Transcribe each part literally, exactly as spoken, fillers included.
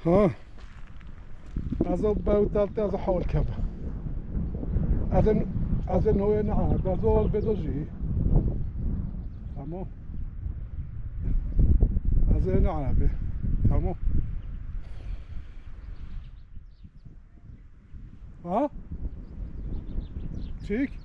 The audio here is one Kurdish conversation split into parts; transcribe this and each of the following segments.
Ha. Ez o bewtel te, ez o hol keve. Ez in, ez in hoye ne, ez o bedo jî. Tamam. Ez ê neabe. Tamam. Ha? Çik?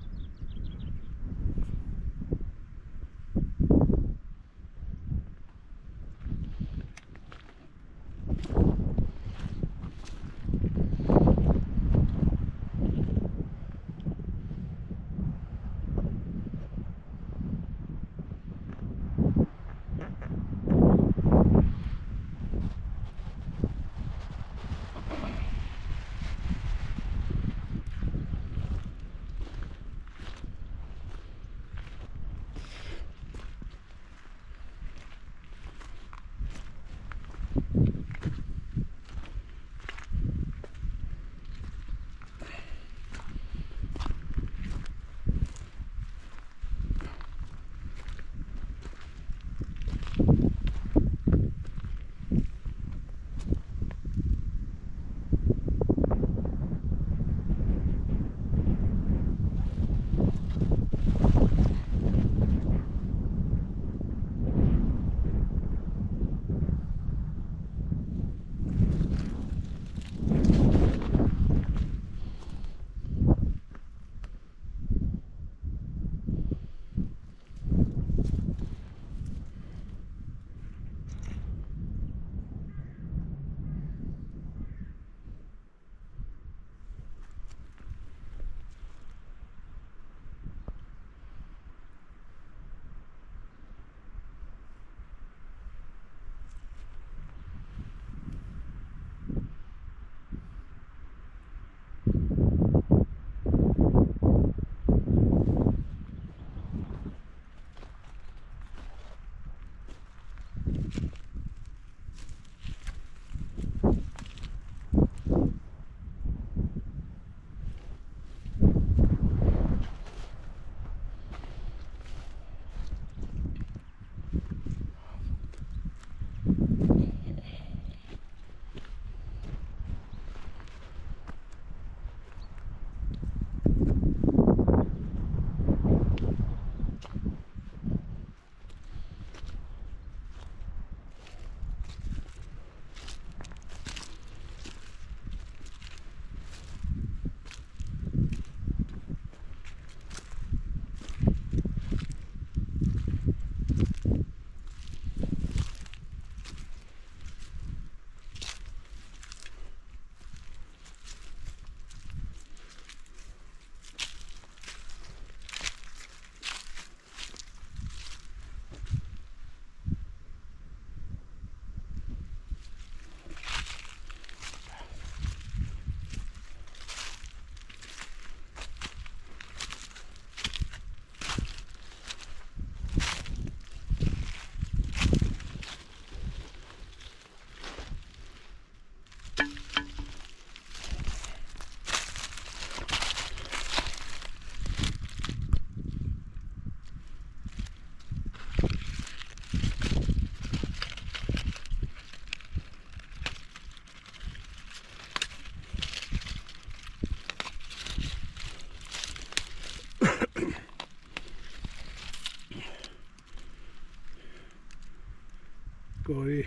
Gorî.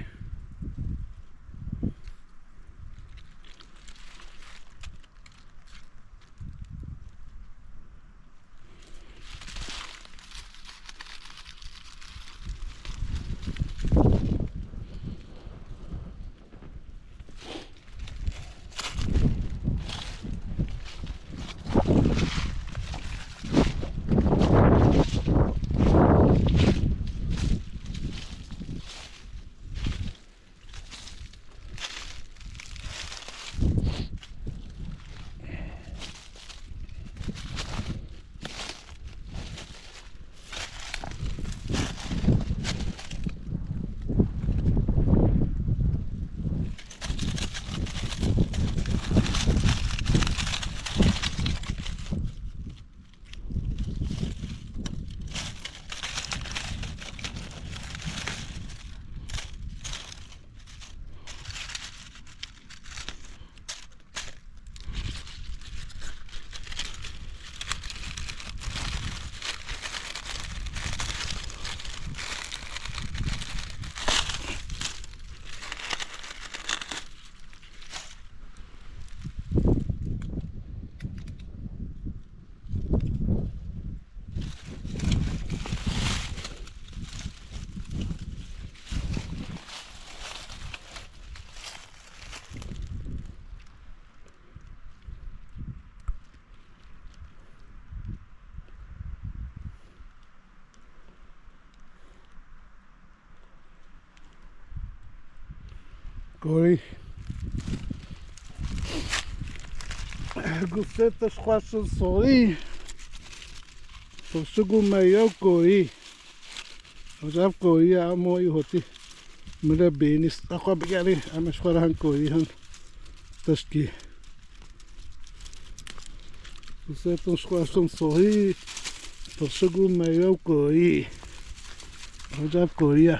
Gorî. Gusê te xweş û sorî. Turşik û meywe û gorî. Ev gorî ye, em wayî hotî. Min re bênî, sta xwe bigerî, em ji xwe re hin gorî, hin tiştkî. Gusê te xweş û sorî. Turşik û meywe û gorî. Ev gorî ye.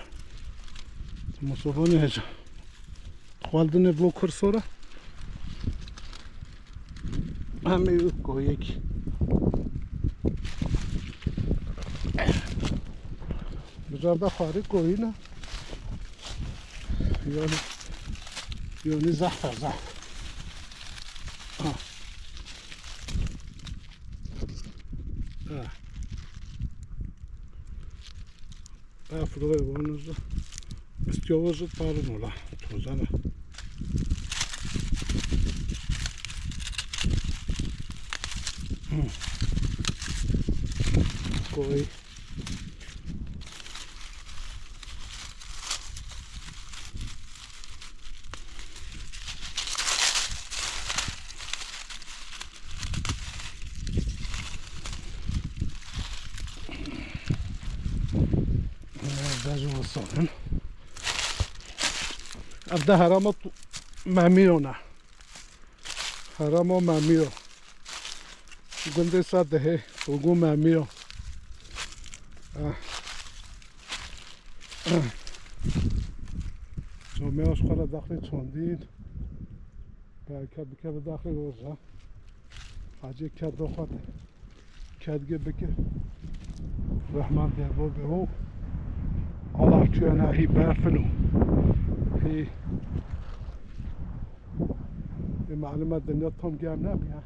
Mustafa ne hêja. Xwaldinê bo kursora. Em ê koyek. Bijarda xwarî koyî ne. Yani, yani zehf e, zehf. Ha. Ha. Afroê wano ji istiyowo ji parin ola tozana. Koy. Ev de ji Wisal in. Ev de herama tu-, Memîro ne. Herama Memîro. Gundê Sedihê, Tûgû Memîro. Eh. Eh. Comeya ji xwe re daxilê çandîn. Bereket bike bi daxilê roja. Hacê kerdo xwe de. Kedgê bike. Rehman derbo be ho. Allah çûyana hî berfin û hî, hî malime dinya tam germ nebiya.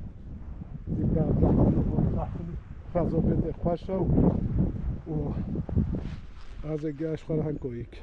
Hî berfin û berfin û xezo bê de xweş e û, û ez ê gel ji xwe re hin koyîk.